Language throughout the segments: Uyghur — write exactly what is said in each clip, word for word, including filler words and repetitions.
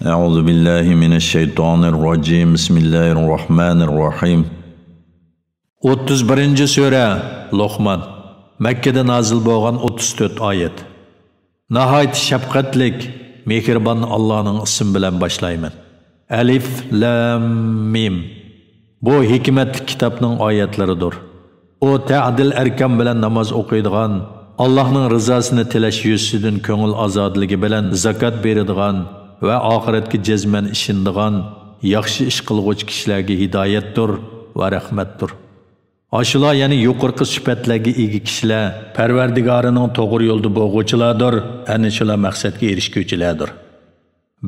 أعوذ بالله من الشيطان الرجيم. بسم الله الرحمن الرحيم. ئوتتۇز بىرىنچى سۈرە، لوقمان. مەككىدە نازىل بولغان ئوتتۇز تۆت ئايەت. ناھايىتى شەپقەتلىك، مېھرىبان ئاللانىڭ ئىسمى بىلەن باشلايمەن. ئەلىف لام مىم. بۇ ھېكمەتلىك كىتابنىڭ ئايەتلىرىدۇر. ئۇ تەئدىل ئەركان بىلەن ناماز ئوقۇيدىغان، ئاللاھنىڭ رىزاسىنى تىلەش يۈزىسىدىن كۆڭۈل ئازادىلىكى بىلەن زاكات بېرىدىغان ۋە ئاخىرەتكە جەزمەن ئىشىنىدىغان ياخشى ئىش قىلغۇچى كىشىلەرگە ھىدايەتتۇر ۋە رەھمەتتۇر. ئاشۇلار، يەنى يۇقىرىقى سۈپەتلەرگە ئىگە كىشىلەر، پەرۋەردىگارىنىڭ توغرا يولدا بولغۇچىلاردۇر، ئەنە شۇلار مەقسەتكە ئېرىشكۈچىلەردۇر.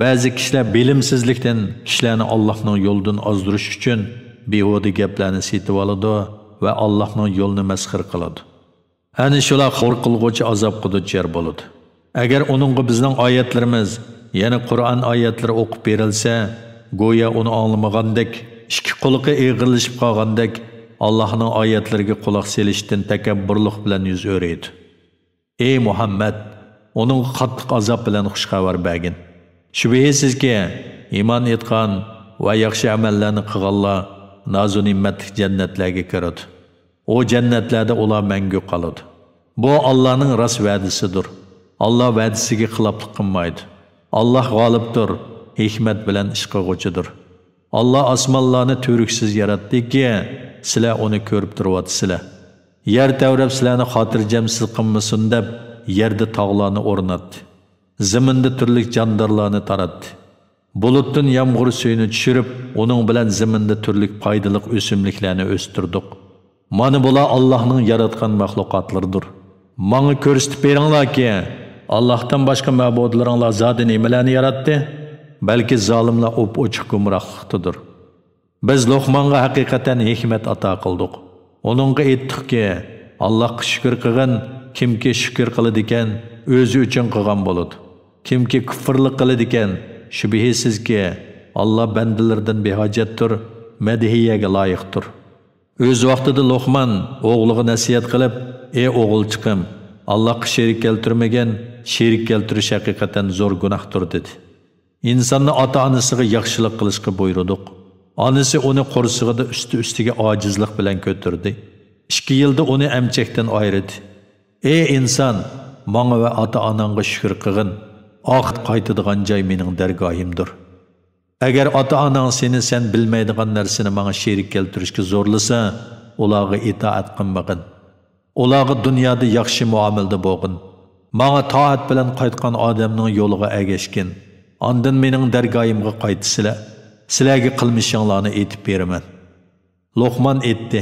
بەزى كىشىلەر بىلىمسىزلىكتىن كىشىلەرنى ئاللاھنىڭ يولىدىن ئازدۇرۇش ئۈچۈن بىھۇدە گەپلەرنى سېتىۋالىدۇ ۋە ئاللاھنىڭ يولىنى مەسخىرە قىلىدۇ. ئەنە شۇلار خور قىلغۇچى ئازابقا دۇچار بولىدۇ. ئەگەر ئۇنىڭغا بىزنىڭ ئايەتلىرىمىز، يەنى قۇرئان ئايەتلىرى ئوقۇپ بېرىلسە، گويا ئۇنى ئاڭلىمىغاندەك، ئىككى قۇلىقى ئېغىرلىشىپ قالغاندەك، ئاللاھنىڭ ئايەتلىرىگە قۇلاق سېلىشتىن تەكەببۇرلۇق بىلەن يۈز ئۆرۈيدۇ. ئەي مۇھەممەد، ئۇنىڭغا قاتتىق ئازاب بىلەن خۇش خەۋەر بەرگىن. شۈبھىسىزكى، ئىمان ئېيتقان ۋە ياخشى ئەمەللەرنى قىلغانلار نازۇ نېمەتلىك جەننەتلەرگە كىرىدۇ. ئۇ جەننەتلەردە ئۇلار مەڭگۈ قالىدۇ. بۇ ئاللانىڭ راست ۋەدىسىدۇر. ئاللا ۋەدىسىگە خىلاپلىق قىلمايدۇ. ئاللا غالىبتۇر، ھېكمەت بىلەن ئىش قىلغۇچىدۇر. ئاللا ئاسمانلارنى تۈۋرۈكسىز ياراتتىكى، سىلەر ئۇنى كۆرۈپ تۇرۇۋاتىسىلەر. يەر تەۋرەپ سىلەرنى خاتىرجەمسىز قىلمىسۇن دەپ، يەردە تاغلارنى ئورناتتى. زېمىندا تۈرلۈك جاندارلارنى تاراتتى. بۇلۇتتىن يامغۇر سۈيىنى چۈشۈرۈپ، ئۇنىڭ بىلەن زېمىندا تۈرلۈك پايدىلىق ئۆسۈملۈكلەرنى ئۆستۈردۇق. مانا بۇلار ئاللاھنىڭ ياراتقان مەخلۇقاتلىرىدۇر. ماڭا كۆرسىتىپ بېرىڭلاركى، ئاللاھتىن باشقا مەبۇدلىرىڭلار زادى نېمىلەرنى ياراتتى؟ بەلكى زالىملار ئوپئوچۇق گۇمراھلىقتىدۇر. بىز لوقمانغا ھەقىقەتەن ھېكمەت ئاتا قىلدۇق. ئۇنىڭغا ئېيتتۇقكى، ئاللاھقا شۈكۈر قىلغىن، كىمكى شۈكۈر قىلىدىكەن، ئۆزى ئۈچۈن قىلغان بولىدۇ. كىمكى كۇفرلۇق قىلىدىكەن، شۈبھىسىزكى، ئاللا بەندىلىرىدىن بىھاجەتتۇر، مەدھىيەگە لايىقتۇر. ئۆز ۋاقتىدا لوقمان ئوغلىغا نەسىھەت قىلىپ، ئى ئوغۇلچىقىم، ئاللاھقا شېرىك كەلتۈرمىگىن، شېرىك كەلتۈرۈش ھەقىقەتەن زور گۇناھتۇر، دېدى. ئىنساننى ئاتا-ئانىسىغا ياخشىلىق قىلىشقا بۇيرۇدۇق. ئانىسى ئۇنى قورسىقىدا ئۈستى-ئۈستىگە ئاجىزلىق بىلەن كۆتۈردى. ئىككى يىلدا ئۇنى ئەمچەكتىن ئايرىدى. ئى ئىنسان، ماڭا ۋە ئاتا-ئاناڭغا شۈكۈر قىلغىن. ئاخىر قايتىدىغان جاي مېنىڭ دەرگاھىمدۇر. ئەگەر ئاتا-ئاناڭ سېنى سەن بىلمەيدىغان نەرسىنى ماڭا شېرىك كەلتۈرۈشكە زورلىسا، ئۇلارغا ئىتائەت قىلمىغىن. ئۇلارغا دۇنيادا ياخشى مۇئامىلىدە بولغىن. ماڭا تائەت بىلەن قايتقان ئادەمنىڭ يولىغا ئەگەشكىن. ئاندىن مېنىڭ دەرگاھىمغا قايتىسىلەر. سىلەرگە قىلمىشىڭلارنى ئېيتىپ بېرىمەن. لوقمان ئېيتتى،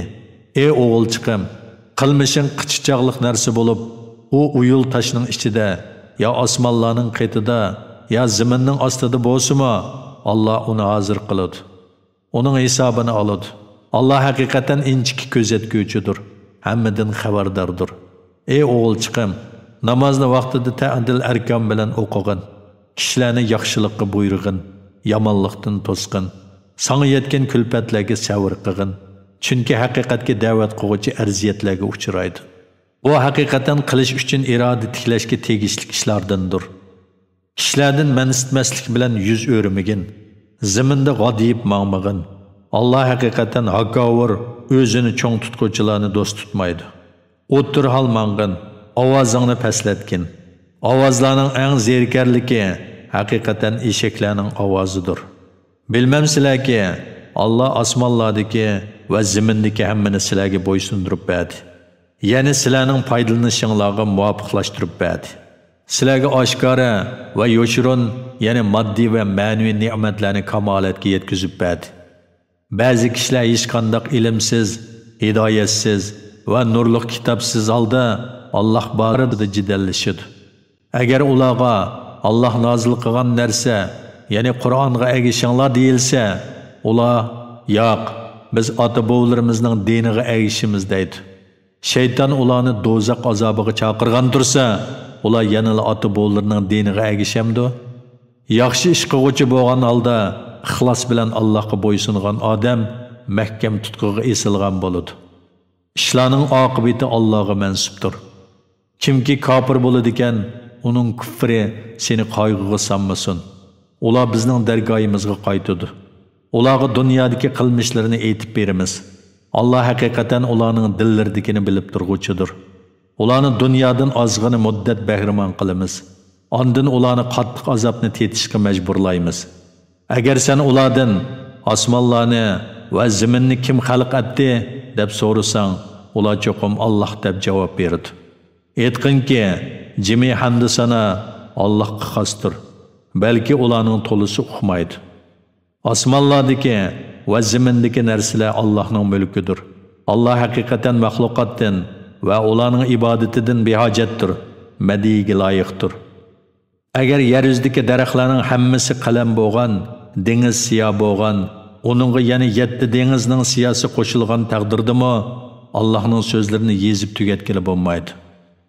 ئى ئوغۇلچىقىم، قىلمىشىڭ قىچا چاغلىق نەرسە بولۇپ، ئۇ ئۇيۇل تاشنىڭ ئىچىدە، يا ئاسمانلارنىڭ قېتىدا، يا زېمىننىڭ ئاستىدا بولسىمۇ، ئاللا ئۇنى ھازىر قىلىدۇ. ئۇنىڭ ھېسابىنى ئالىدۇ. ئاللا ھەقىقەتەن ئىنچىكە كۆزەتكۈچىدۇر، ھەممىدىن خەۋەرداردۇر. ئى ئوغۇلچىقىم، نامازنى ۋاقتىدا تەئدىل ئەركان بىلەن ئوقۇغىن. كىشىلەرنى ياخشىلىققا بۇيرۇغىن، يامانلىقتىن توسقىن. ساڭا يەتكەن كۈلپەتلەرگە سەۋر قىلغىن. چۈنكى ھەقىقەتكە دەۋەت قىلغۇچى ئەرزىيەتلەرگە ئۇچرايدۇ. بۇ ھەقىقەتەن قىلىش ئۈچۈن ئىرادە تىكلەشكە تېگىشلىك ئىشلاردىندۇر. كىشىلەردىن مەنسىتمەسلىك بىلەن يۈز ئۆرۈمىگىن. زېمىندا غادىيىپ ماڭمىغىن. ئاللا ھەقىقەتەن ھاكاۋۇر، ئۆزىنى چوڭ تۇتقۇچىلارنى دوست تۇتمايدۇ. ئوتتۇرا ھال ماڭغىن، ئاۋازىڭنى پەسلەتكىن. ئاۋازلارنىڭ ئەڭ زېرىكەرلىكى ھەقىقەتەن ئېشەكلەرنىڭ ئاۋازىدۇر. بىلمەمسىلەركى، ئاللا ئاسمانلاردىكى ۋە زېمىندىكى ھەممىنى سىلەرگە بويسۇندۇرۇپ بەردى. يەنى سىلەرنىڭ پايدىلىنىشىڭلارغا مۇۋاپىقلاشتۇرۇپ بەردى. سىلەرگە ئاشكارا ۋە يوشۇرۇن، يەنى ماددىي ۋە مەنىۋى نېمەتلەرنى كامالەتكە يەتكۈزۈپ بەردى. بەزى كىشىلەر ھېچقانداق ئىلىمسىز، ھىدايەتسىز ۋە نۇرلۇق كىتابسىز ھالدا ئاللاھ بارىدا جېدەللىشىدۇ. ئەگەر ئۇلارغا ئاللاھ نازىل قىلغان نەرسە، يەنى قۇرئانغا ئەگىشىڭلار دېيىلسە، ئۇلار، ياق، بىز ئاتا-بوۋىلىرىمىزنىڭ دىنىغا ئەگىشىمىز دەيدۇ. شەيتان ئۇلارنى دوزاخ ئازابىغا چاقىرغان تۇرسا، ئۇلار يەنىلا ئاتا-بوۋىلىرىنىڭ دىنىغا ئەگىشەمدۇ؟ ياخشى ئىش قىلغۇچى بولغان ھالدا ئىخلاس بىلەن ئاللاھقا بويسۇنغان ئادەم مەھكەم تۇتقىغا ئېسىلغان بولىدۇ. ئىشلارنىڭ ئاقىۋىتى ئاللاھقا مەنسۇپتۇر. كىمكى كاپىر بولىدىكەن، ئۇنىڭ كۇفرى سېنى قايغۇغا سالمىسۇن. ئۇلار بىزنىڭ دەرگاھىمىزغا قايتىدۇ. ئۇلارغا دۇنيادىكى قىلمىشلىرىنى ئېيتىپ بېرىمىز. ئاللا ھەقىقەتەن ئۇلارنىڭ دىللىرىدىكىنى بىلىپ تۇرغۇچىدۇر. ئۇلارنى دۇنيادىن ئازغىنە مۇددەت بەھرىمەن قىلىمىز. ئاندىن ئۇلارنى قاتتىق ئازابنى تېتىشقا مەجبۇرلايمىز. ئەگەر سەن ئۇلاردىن، «ئاسمانلارنى ۋە زېمىننى كىم خەلق ئەتتى؟» دەپ سورىساڭ، ئۇلار چوقۇم، «ئاللا» دەپ جاۋاب بېرىدۇ. ئېيتقىنكى، جىمى ھەمدۇسانا ئاللاھقا خاستۇر. بەلكى ئۇلارنىڭ تولىسى ئۇقمايدۇ. ئاسمانلاردىكى ۋە زېمىندىكى نەرسىلەر ئاللاھنىڭ مۈلكىدۇر. ئاللا ھەقىقەتەن مەخلۇقاتتىن ۋە ئۇلارنىڭ ئىبادىتىدىن بىھاجەتتۇر، مەدھىيىگە لايىقتۇر. ئەگەر يەر يۈزىدىكى دەرەخلەرنىڭ ھەممىسى قەلەم بولغان، دېڭىز سىيا بولغان، ئۇنىڭغا يەنە يەتتە دېڭىزنىڭ سىياسى قوشۇلغان تەقدىردىمۇ، ئاللاھنىڭ سۆزلىرىنى يېزىپ تۈگەتكىلى بولمايدۇ.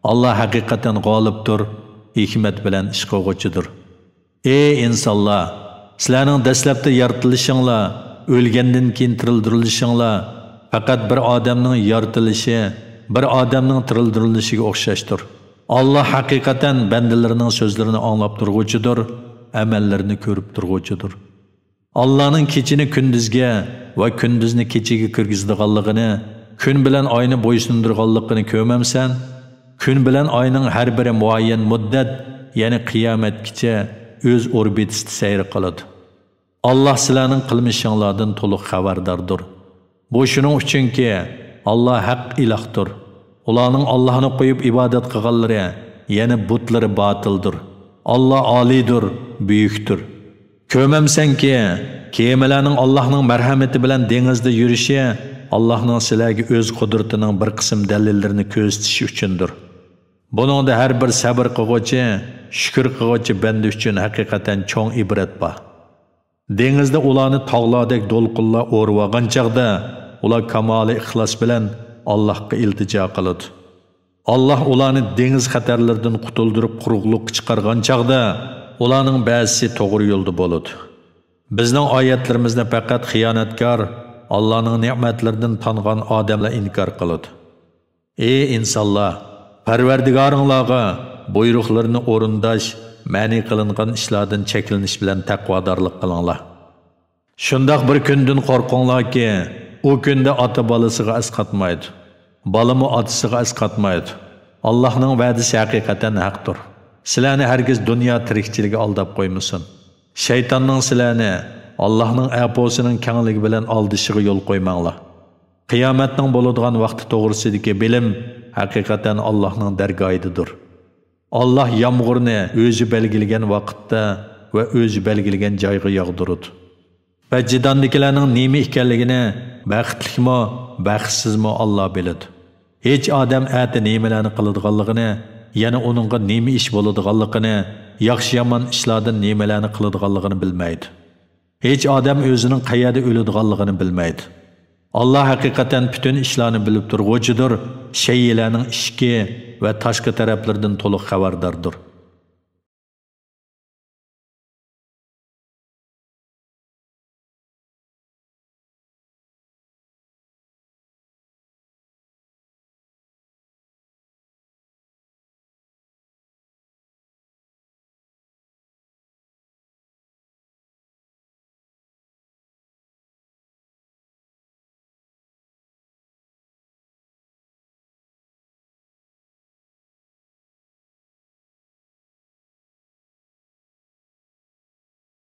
ئاللا ھەقىقەتەن غالىبتۇر، ھېكمەت بىلەن ئىش قىلغۇچىدۇر. ئەي ئىنسانلار! سىلەرنىڭ دەسلەپتە يارىتىلىشىڭلار، ئۆلگەندىن كېيىن تىرىلدۈرۈلۈشۈڭلار پەقەت بىر ئادەمنىڭ يارىتىلىشى، بىر ئادەمنىڭ تىرىلدۈرۈلۈشىگە ئوخشاشتۇر. ئاللا ھەقىقەتەن بەندىلىرىنىڭ سۆزلىرىنى ئاڭلاپ تۇرغۇچىدۇر، ئەمەللىرىنى كۆرۈپ تۇرغۇچىدۇر. ئاللانىڭ كېچىنى كۈندۈزگە ۋە كۈندۈزنى كېچىگە كىرگۈزىدىغانلىقىنى، كۈن بىلەن ئاينى بويسۇندۇرغانلىقىنى كۆرمەمسەن؟ كۈن بىلەن ئاينىڭ ھەر بىرى مۇئەييەن مۇددەت، يەنى قىيامەتكىچە ئۆز ئوربىتىسىدا سەير قىلىدۇ. ئاللا سىلەرنىڭ قىلمىشىڭلاردىن تولۇق خەۋەرداردۇر. بۇ شۇنىڭ ئۈچۈنكى، ئاللا ھەق ئىلاھتۇر. ئۇلارنىڭ ئاللانى قويۇپ ئىبادەت قىلغانلىرى، يەنى بۇتلىرى باتىلدۇر. ئاللا ئالىيدۇر، بۈيۈكتۇر. كۆرمەمسەنكى، كېمىلەرنىڭ ئاللانىڭ مەرھەمىتى بىلەن دېڭىزدا يۈرۈشى ئاللانىڭ سىلەرگە ئۆز قۇدرىتىنىڭ بىر قىسىم دەلىللىرىنى كۆرسىتىشى ئۈچۈندۇر. بۇنىڭدا ھەر بىر سەبر قىلغۇچى، شۈكۈر قىلغۇچى بەندە ئۈچۈن ھەقىقەتەن چوڭ ئىبرەت بار. دېڭىزدا ئۇلارنى تاغلاردەك دولقۇنلار ئورىۋالغان چاغدا، ئۇلار كامالىي ئىخلاس بىلەن ئاللاھقا ئىلتىجا قىلىدۇ. ئاللاھ ئۇلارنى دېڭىز خەتەرلىرىدىن قۇتۇلدۇرۇپ قۇرۇقلۇققا چىقارغان چاغدا، ئۇلارنىڭ بەزىسى توغرا يولدا بولىدۇ. بىزنىڭ ئايەتلىرىمىزنى پەقەت خىيانەتكار، ئاللانىڭ نېمەتلىرىدىن تانغان ئادەملا ئىنكار قىلىدۇ. ئى ئىنسانلار! پەرۋەردىگارىڭلارغا بۇيرۇقلىرىنى ئورۇنداش، مەنئى قىلىنغان ئىشلاردىن چەكلىنىش بىلەن تەقۋادارلىق قىلىڭلار. شۇنداق بىر كۈندىن قورقۇڭلاركى، ئۇ كۈندە ئاتا بالىسىغا ئەسقاتمايدۇ، بالىمۇ ئاتىسىغا ئەسقاتمايدۇ. ئاللاھنىڭ ۋەدىسى ھەقىقەتەن ھەقتۇر. سىلەرنى ھەرگىز دۇنيا تىرىكچىلىكى ئالداپ قويمىسۇن. شەيتاننىڭ سىلەرنى ئاللاھنىڭ ئەپۇسىنىڭ كەڭلىكى بىلەن ئالدىشىغا يول قويماڭلار. قىيامەتنىڭ بولىدىغان ۋاقتى توغرىسىدىكى بىلىم ھەقىقەتەن ئاللاھنىڭ دەرگاھىدىدۇر. ئاللاھ يامغۇرنى ئۆزى بەلگىلىگەن ۋاقىتتا ۋە ئۆزى بەلگىلىگەن جايغا ياغدۇرىدۇ. بەجىداندىكىلەرنىڭ نېمە ئىكەنلىكىنى، بەختلىكمۇ، بەختسىزمۇ ئاللاھ بىلىدۇ. ھېچ ئادەم ئەتە نېمىلەرنى قىلىدىغانلىقىنى، يەنە ئۇنىڭغا نېمە ئىش بولىدىغانلىقىنى، ياخشى-يامان ئىشلاردىن نېمىلەرنى قىلىدىغانلىقىنى بىلمەيدۇ. ھېچ ئادەم ئۆزىنىڭ قەيەردە ئۆلىدىغانلىقىنى بىلمەيدۇ. ئاللاھ ھەقىقەتەن پۈتۈن ئىشلارنى بىلىپ تۇرغۇچىدۇر، شەيئىلەرنىڭ ئىچكى ۋە تاشقى تەرەپلىرىدىن تولۇق خەۋەرداردۇر.